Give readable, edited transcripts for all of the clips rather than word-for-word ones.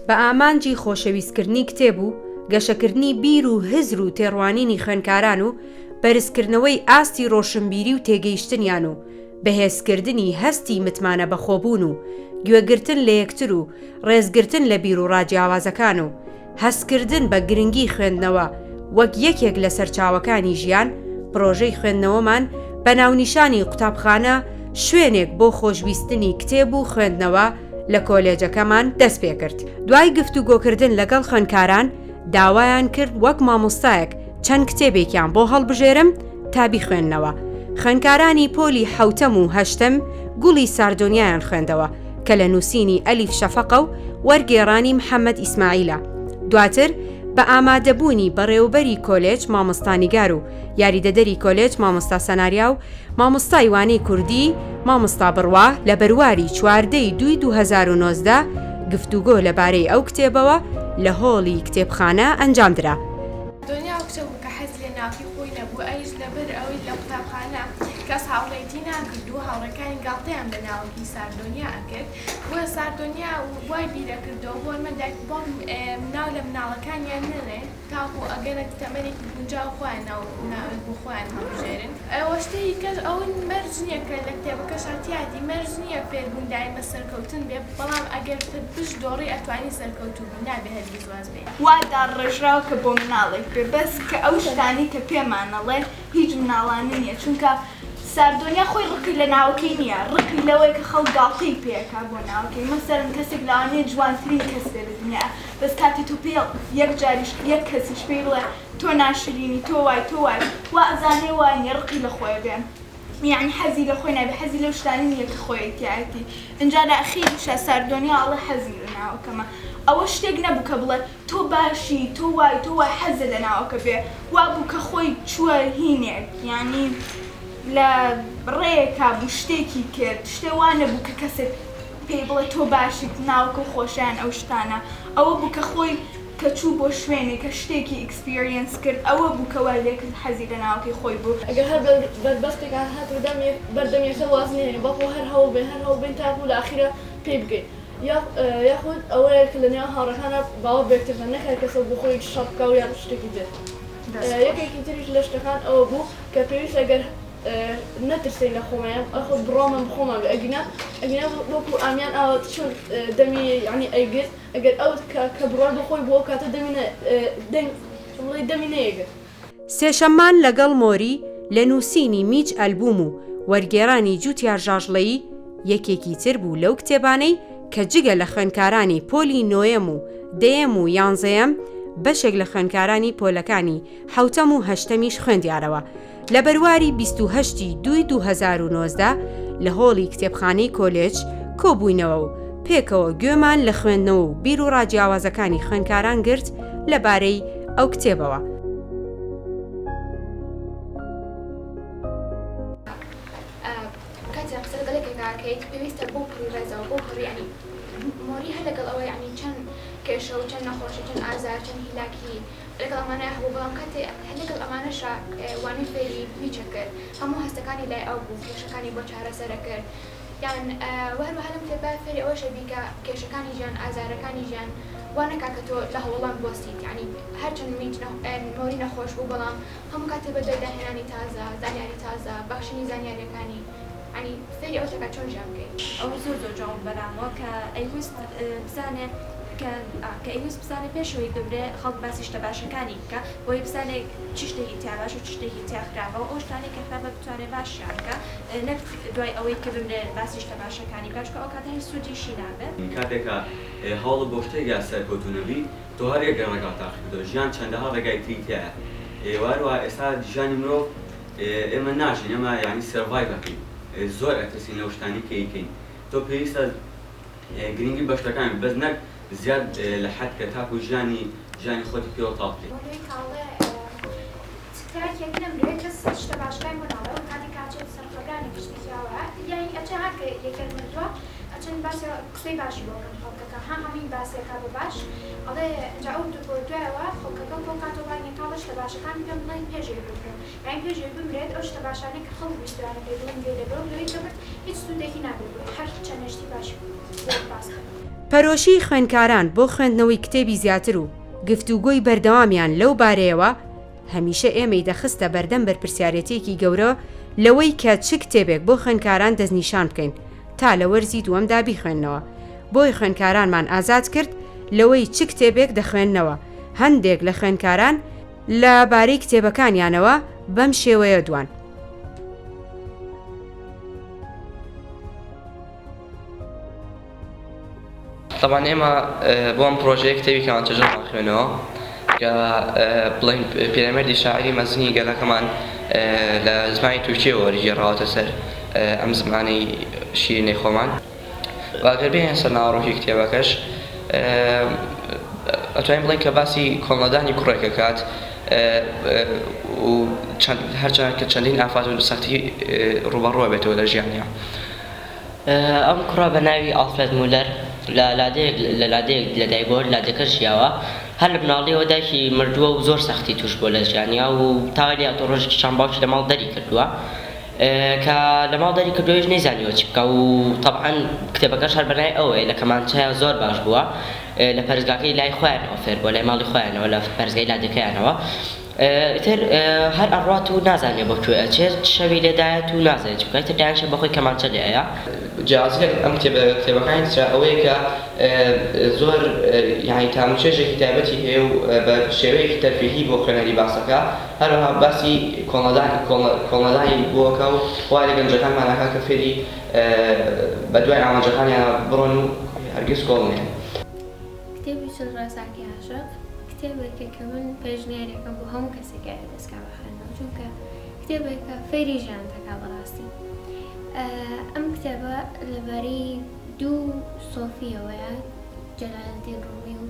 بە ئامانجی خۆشەویستکردنی کتێب و گەشەکردنی بیر و هزر و تێڕوانینی خوێندکاران و بەرزکردنەوەی ئاستی ڕۆشنبیری و تێگەیشتنیان و بەهێزکردنی هەستی متمانە بەخۆبوون و گوێگرتن لە یەکتر و ڕێزگرتن لە بیروڕا جیاوازەکان و هەستکردن بە گرنگی خوێندنەوە وەک یەکێک لە سەرچاوەکانی ژیان، پڕۆژەی خوێندنەوەمان بە ناونیشانی قوتابخانە شوێنێک بۆ خۆشویستنی کتێب و خوێندنەوە لە کۆلێجەکەمان دەستپێکرد. دوای گفتوگۆکردن لەگەڵ خوێندکاران، داوایان کرد وەک مامۆستایەک چەند کتێبێکیان بۆ هەڵبژێرم تا بیخوێننەوە. خوێندکارانی پۆلی حەوتەم و هەشتەم گوڵی ساردۆنیایان خوێندەوە کە لە نووسینی ئەلیف شەفەقە و وەرگێڕانی محەمەد ئیسماعیلە. دواتر بە ئامادەبوونی بەڕێوەبەری کۆلێج مامۆستا نیگار و یاریدەدەری کۆلێج مامۆستا سەناریا و مامۆستای وانەی کوردی مامۆستا بڕوا لە بەرواری 14 ی دووی 2019 گفتوگۆ لەبارەی ئەو کتێبەوە لە هۆڵی کتێبخانە ئەنجامدرا. دۆنیا ئەو کچە بوو کە حەزی لە ناوکی خۆی نەبوو، ئەویش لەبەر ئەوەی لە قوتابخانە کەس هاوڕێیەتی ناکرد و هاوڕێکانی گاڵتەیان بە ناوکی ساردۆنیا ئەکرد، بۆیە ساردۆنیا وای بیرەکردەوە بۆ ئەمە دایک و باوک ناو لە مناڵەکانیان نەنێن تاکو ئەگەنە تەمەنێکی گونجاو خۆیان ناو ناوێک بۆ خۆیان هەڵبژێرن. وە شتێکی کەش ئەوە مەرج نییە کە لە کتێبەکەشا تیادی مەرج نییە فێربوون دایمە سەرکەوتن بێ بەڵام ئەگەر بشدۆڕی ئەتوانی سەرکەوتوو بی نابێ هەرگیز واز بێنی. وا داڕێژراوە کە بۆ مناڵێک بێ بەس کە ئەو شتانەی کە پێمان ئەڵێ هیچ مناڵانە نیە چونکە ساردۆنیا خۆی ڕقی لە ناوەکەی نیە ڕقی لەوەیە کە خەڵک گاڵتەی پێ ئەکا بۆ ناوەکەی مەسەلەن کەسێک لەوانەیە جوانترین کەس بێ لە دنیا بەس کاتێ تۆ پێی یەک جاریش یەک کەسیش پێی بڵێ تۆ ناشرینی تۆ وای تۆ وای وا ئەزانێ وا نیە ڕقی لە خۆی بێ یەعنی حەزی لە خۆی نابێ حەزی لەو شتانە نیە کە خۆی تیایەتی ئینجا لە ئەخیریشا ساردۆنیا ئەڵێ حەزم لە ناوەکەمە ئەوە شتێک نەبوو کە بڵێ تۆ باشی تۆ وای تۆ وای حەزت لە ناوەکە بێ وابوو کە خۆی چووە هینێک یانی لە ڕێیەکا بوو شتێکی کرد شتێ وا نەبوو کە کەسێک پێی بڵێ تۆ باشیت ناوەکە خۆشە یان ئەو شتانە ئەوە بوو کە خۆی کە چوو بۆ شوێنێک کە شتێکی experience کرد ئەوە بوو کە وای لێکرد حەزی لە ناوەکەی خۆی بوو. ئەگەر هەر بەربەستێک هات بەردەم یەکسەر واز نەهێنین بەڵکو هەر هەوڵ بەین هەر هەوڵ بەین تاکو لە ئاخیرا پێی بگەین یاخود ئەوەیە کە لە نێوان هاوڕێکانا باوەڕ بە یەکتر بکەن نەک هەر کەسە بۆ خۆی شەڕ بکا و یان شتێکی تر. یەکێکی تریش لە شتەکان ئەوە بوو کە پێویستە گەر نەترسین لە خۆمان یان یاخود بڕوامان بە خۆمان بێ ئەگینا ئەگینا وەکو ئامیان ئاوا چۆن دەمی یانی ئەیگرت ئەگەر ئەو کە کە بڕوای بە خۆی بوو ئەو کاتە دەمی نە دەنگ چۆن بڵێی دەمی نەیەگرت. سێشەممان لەگەڵ مۆری لە نووسینی میچ ئەلبوم و وەرگێڕانی جوتیار ژاژڵەیی یەکێکی تر بوو لەو کتێبانەی کە جگە لە خوێندکارانی پۆلی نۆیەم و دەیەم و یانزەیەم بەشێک لە خوێندکارانی پۆلەکانی حەوتەم و هەشتەمیش خوێندیانەوە لە بەرواری 28 ی دووی 2019 لە هۆڵی کتێبخانەی کۆلێج کۆبووینەوە و پێکەوە گوێمان لە خوێندنەوە و بیروڕا جیاوازەکانی خوێندکاران گرت لەبارەی ئەو کتێبەوە. کاتێک قسە لەگەڵ یەکێک ئەکەیت پێویستە بەو پەڕی ڕێزەوە بەو پەڕی یانی مۆری هەر لەگەڵ ئەوە یانی چەند کێشە و چەند نەخۆشی چەند ئازار چەند هیلاکی لەگەڵ ئەمانە هەبوو بەڵام کاتێ هەر لەگەڵ ئەمانەشا وانەی فێری میچە کرد هەموو هەستەکانی لای ئەو بوو کێشەکانی بۆ چارەسەر ئەکرد یان وە هەروەها لەم کتێبە فێری ئەوەش ئەبی کە کێشەکانی ژیان ئازارەکانی ژیان وا نەکا کە تۆ لە هەوڵان بوەستیت یانی هەرچەند میچ مۆری نەخۆش بوو بەڵام هەموو کاتێ بەدوای داهێنانی تازە، زانیاری تازە، بەخشینی زانیاریەکانی، یانی فێری ئەوەت ئەکات چۆن ژیان بکەی. ئەوە زۆر زۆر جوان بوو بەلامەوە کە ئەیوست بزانێ کە کە ئەیوست بزانێ پێش ئەوەی بمرێ خەڵک باسی شتە باشەکانی بکا بۆیە بزانێ چ شتێکی تیا باشە و چ شتێکی تیا خراپە و ئەو شتانەی کە خراپە بتوانێ باشیان بکا نەک دوای ئەوەی کە بمرێ باسی شتە باشەکانی بکا چونکە ئەو کاتە هیچ سوودیشی نابێ. کاتێک کە هەوڵت بۆ شتێک یا سەرکەوتوو نەبی تۆ هەر یەک ڕێگا تاقی کردەوە ژیان چەندەها ڕێگای تری تیایە وە هەروەها ئێستا ژیانی مرۆڤ ئێمە ناژین ئێمە یانی survive ئەکەین زۆر ئەترسین لەو شتانەی کە ئەیکەین تۆ پێویستە گرنگی بە شتەکان بەس نەک زیاد لە حەد کە تاکو ژیانی ژیانی خۆتی پێوە تاڵ بکەیت. مۆرەی کاڵێ چ تاکێک نەمرێ کەس شتە باشەکانی بۆ ناڵێ وەک کاتێک کە ئەچێتە سەر قەبرانێک شتێکی ئاوایە یانی ئەچێ ها کە یەکێک مردووە. ئەچن باسی قسەی باشی بۆ کەن خەڵکەکە ها هەمووی باسێکا بە باش ئەڵێ ئینجا ئەو بۆ دوایەوە خەڵکەکە کۆ کاتەوە بانگی کا ئەڵێ شتە باشەکانی پێم بڵێن پێش ئەوەی بمرم یانی پێش ئەوەی بمرێت ئەو شتە باشانەی کە خەڵک ویستویانە پێی بڵێن گوێی لێ بگرن لەوەی کە مرد هیچ سوودێکی نابێت بۆی هەر چەنێ شتی باشی بۆ باس کەن. پەرۆشیی خوێندکاران بۆ خوێندنەوەی کتێبی زیاتر و گفتوگۆی بەردەوامیان لەو بارەیەوە هەمیشە ئێمەی دەخستە بەردەم بەرپرسیارێتییەکی گەورە لەوەی کە چ کتێبێک بۆ خوێندکاران دەستنیشان بکەین تا لە وەرزی دووەمدا بیخوێننەوە. بۆیە خوێندکارانمان ئازاد کرد لەوەی چ کتێبێک دەخوێننەوە. هەندێک لە خوێندکاران لە بارەی کتێبەکانیانەوە بەم شێوەیە دوان. تەبعەن ئێمە بۆ ئەم پڕۆژەیە کتێبی کەمانچەژەمان خوێنەوە کە بڵێین پیرەمێردی شاعیری مەزنی گەلەکەمان لە زمانی تورکییەوە وەرگێڕاوەتە سەر ئەم زمانەی شیرینەی خۆمان و ئەگەر بێینە سەر ناوەڕۆکی کتێبەکەش ئەتوانین بڵێین کە باسی کۆڵنەدانی کوڕێک ئەکات و هەرچەند کە چەندین ئافات و سەختی ڕووبەڕوو ئەبێتەوە لە ژیانیا. ئەم کوڕە بە ناوی ئاڵفرێد مولەر لە لادێیەک لە لادێیەک لە دایک بووە، لادێکە ژیاوە. هەر لە مناڵییەوە دایکی مردووە و زۆر سەختی تووش بووە لە ژیانیا و تا وای لێهاتووە ڕۆژێکیشان باوکی لە ماڵ دەری کردووە. کە لە ماڵ دەری کردووە ئەویش نەیزانیوە چی بکا و تەبعەن کتێبەکەش هەر بە ناوی ئەوەیە لە کەمانچەیا زۆر باش بووە لە پەرستگاکەی لای خۆیانەوە فێر بووە لای ماڵی خۆیانەوە لە پەرستگای لادێکەیانەوە. ئیتر هەر ئەڕوات و نازانێ بۆ کوێ ئەچێت، شەوی لێ دایەت و نازانێ چ بکا، ئیتر دانیشێ بە خۆی کەمانچە لێ ئەیا. جیاوازی لەگەڵ ئەم کتێبە لەگەڵ کتێبەکانی ترا ئەوەیە کە زۆر یانی تام و چێژێکی تایبەتی هەیە و بە شێوەیەکی تەرفیهی بۆ خوێنەری باس ئەکا، هەروەها باسی کۆڵنەدانی کۆڵنەدانی بۆ ئەکا و وا لە گەنجەکانمان ئەکا کە فێری بە دوای ئامانجەکانیانا بڕۆن و هەرگیز کۆڵ نەیەن. کتێبی چل ڕێساکی عاشق کتێبێکە کە من پێشنیارێکم بۆ هەموو کەسێک ئەوێ دەستکا بە خوێندنەوە چونکە کتێبێکە فێری ژیان دەکا بەڕاستی ئەم کتێبە لەبارەی دوو سۆفیەوەیە جەلالەدین ڕومی و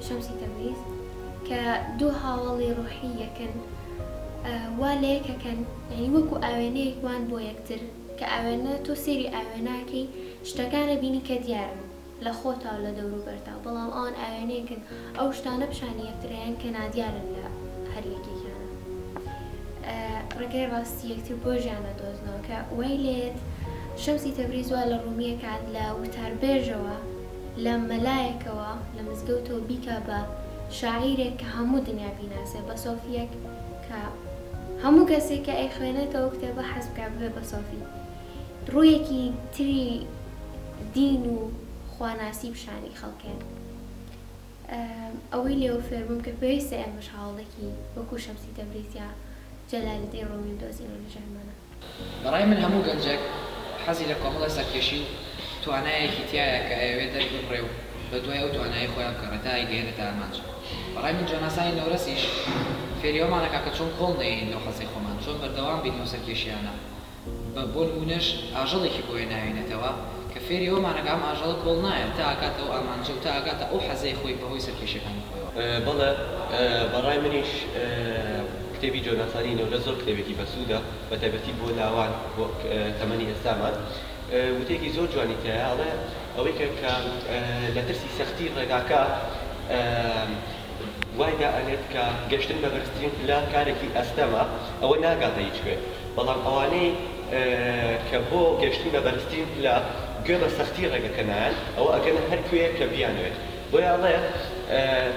شەمسی تەبریز کە دوو هاوەڵی ڕۆحی یەکن وا لە یەکەکەن یعنی وەکو ئاوێنەیەک وان بۆ یەکتر کە ئاوێنە تۆ سێری ئاوێناکەی شتەکانە بینی کە دیارن لە خۆتا و لە دەوروبەرتا، بەڵام ئەوان ئاوێنەیەکن ئەو شتانە پیشانی یەکتر ئەیەن کە نادیارن لە هەر یەکێکیانا. ڕێگای ڕاستی یەکتر بۆ ژیان ئەدۆزنەوە کە وای لێیەت شەمسی تەبریز وا لە ڕوومی ئەکات لە وتاربێژەوە لە مەلایەکەوە لە مزگەوتەوە بیکا بە شاعیرێک کە هەموو دنیا بیناسێ بە سۆفییەک کە هەموو کەسێک کە ئەیخوێنێتەوە کتێبە حەز بکا ببێ بە سۆفی. ڕوویەکی تری دین و خواناسی پیشانی خەڵکێن. ئەوەی لێوە فێربووم کە پێویستە ئێمەش هاوەڵێکی وەکو شەمسی تەبریز یا جەلالەدین ڕۆمی بدۆزینەوە لە ژیانمانا. بەڕای من هەموو گەنجێک حەزی لە کۆمەڵێ سەرکێشی و توانایەکی تیایە کە ئەیەوێ دەرببڕێ و بەدوای ئەو توانایەی خۆیا بگەڕێ تا ئەیگەیەنێتە ئامانج. بەڕای من جۆناسانی نەورەسیش فێری ئەوەمان ئەکا کە چۆن کۆڵ نەیەین لەو حەزەی خۆمان، چۆن بەردەوام بین لەو سەرکێشیانە. بە بۆ نموونەش ئاژەڵێکی بۆ هێناوینەتەوە کە فێری ئەوەمان ئەکا ئەم ئاژەڵە کۆڵ نایە تا ئەگاتە ئەو ئامانجە و تا ئەگاتە ئەو حەزەی خۆی بە هۆی سەرکێشیەکانی خۆیەوە. بەڵێ بەڕای منیش کتێبی جۆناسانی نەورەس زۆر کتێبێکی بەسوودە بەتایبەتی بۆ لاوان بۆ تەمەنی ئێستامان وتەیەکی زۆر جوانی تیایە ئەڵێ ئەوەی کە کە لە ترسی سەختی ڕێگاکە وای دائەنێت کە گەشتن بە بەرزترین پلە کارێکی ئەستەمە ئەوە ناگاتە هیچ کوێ بەڵام ئەوانەی کە بۆ گەشتن بە بەرزترین پلە گوێ بە سەختی ڕێگەکە نایەن ئەوە ئەگەنە هەر کوێیەک کە بیانەوێت بۆیە ئەڵێ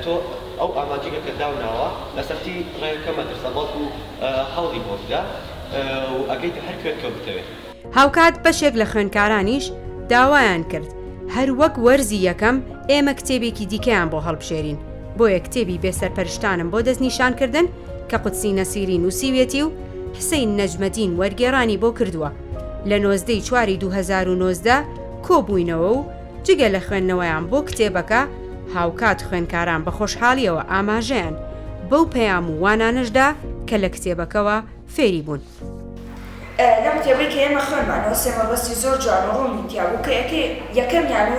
تۆ ئەو ئامانجەی کە داوناوە لە سەختی ڕێگەکە مەترسە بەڵکو هەوڵی بۆ بدە و ئەگەیتە هەر کوێک کە بتەوێت. هاوکات بەشێک لە خوێندکارانیش داوایان کرد هەر وەک وەرزی یەکەم ئێمە کتێبێکی دیکەیان بۆ هەڵبژێرین، بۆیە کتێبی بێ سەرپەرشتانم بۆ دەستنیشانکردن کە قودسی نەسیری نووسیویەتی و حسەین نەجمەدین وەرگێڕانی بۆ کردووە. لە 19 ی چواری 2019 کۆبووینەوە و جگە لە خوێندنەوەیان بۆ کتێبەکە، هاوکات خوێندکاران بە خۆشحاڵییەوە ئاماژەیان بەو پەیام و وانانەش دا کە لە کتێبەکەوە فێری بوون. لەم کتێبەی کە ئێمە خوێندمانەوە سێ مەبەستی زۆر جوان و ڕوونی تیا بوو کە یەکەمیان و.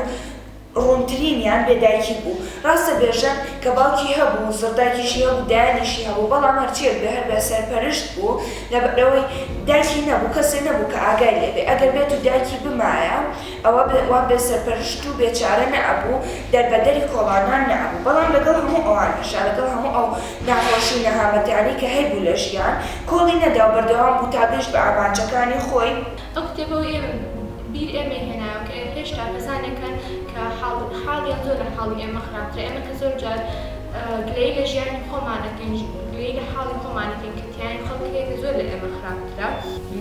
ڕوونترینیان بێ دایکی بوو. ڕاستە بێژەن کە باوکی هەبوو، زڕدایکیشی هەبوو، دایانیشی هەبوو، بەڵام هەرچییەک بێ هەر بێ سەرپەرشت بوو، لەبەرئەوەی دایکی نەبوو، کەسێ نەبوو کە ئاگای لێ بێ. ئەگەر بێت و دایکی بمایە، ئەوە وا بێ سەرپەرشت و بێچارە نەئەبوو، دەربەدەری کۆڵانان نەئەبوو. بەڵام لەگەڵ هەموو ئەوانەشا، لەگەڵ هەموو ئەو ناخۆشی و نەهامەتیانەی کە هەیبوو لە ژیان، کۆڵی نەدا و بەردەوام بوو تا گەیشت بە ئامانجەکانی خۆی. ئەو کتێبە و بیر ئێمەی هێنایەوە کە هێشتا کەسانێک هەن کە حاڵ حاڵیان زۆر لە حاڵی ئێمە خراپترە، ئێمە کە زۆر جار گلەیی لە ژیانی خۆمان ئەکەین، گلەیی لە حاڵی خۆمان ئەکەین کە تیاین خەڵک هەیە کە زۆر لە ئێمە خراپترە.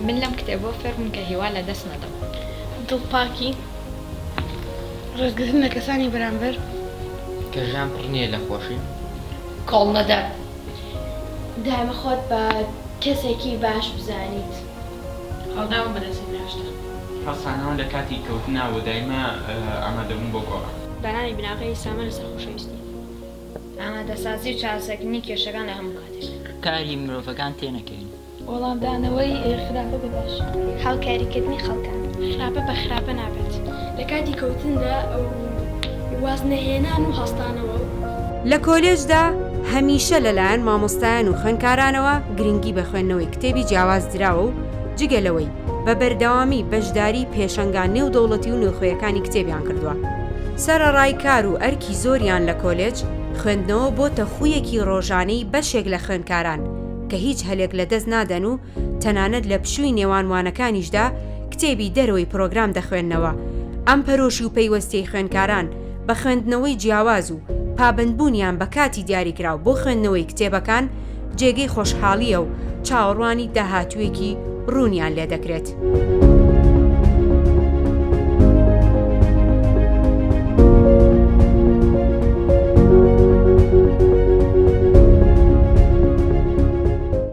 من لەم کتێبەوە فێربووم کە هیوا لە دەست نەدەم. دڵپاکی، ڕێزگرتن لە کەسانی بەرامبەر. کە ژیان پڕ نییە لە خۆشی. کۆڵنەدان. دایمە خۆت بە کەسێکی باش بزانیت. هەڵداوم بە دەستی ناشتە. هەڵسانەوە لە کاتی کەوتنا و دایمە ئامادەبوون بۆ گۆڕان. دانانی بناغەی سامە لەسەر خۆشەویستی. ئامادەسازی و چارەسەرکردنی کێشەکان لە هەموو کاتێک. کاری مرۆڤەکان تێنەکەوین. وەڵامدانەوەی خراپە بە باش. هاوکاریکردنی خەڵکان. خراپە بە خراپە نابێت. لە کاتی کەوتندا وازنەهێنان و هەڵستانەوە و. لە کۆلێجدا هەمیشە لەلایەن مامۆستایان و خوێندکارانەوە گرنگی بە خوێندنەوەی کتێبی جیاواز دراوە و جگە لەوەی بە بەردەوامی بەشداری پێشەنگا نێودەوڵەتی و نێوخۆیەکانی کتێبیان کردووە. سەرەڕای کار و ئەرکی زۆریان لە کۆلێج، خوێندنەوە بۆتە خوویەکی ڕۆژانەی بەشێک لە خوێندکاران کە هیچ هەلێک لەدەست نادەن و تەنانەت لە پشووی نێوان وانەکانیشدا کتێبی دەرەوەی پرۆگرام دەخوێننەوە، ئەم پەرۆشی و پەیوەستیەی خوێندکاران بە خوێندنەوەی جیاواز و پابەندبوونیان بە کاتی دیاریکراو بۆ خوێندنەوەی کتێبەکان جێگەی خۆشحاڵییە و چاوەڕوانی داهاتوویەکی ڕوونیان لێدەکرێت.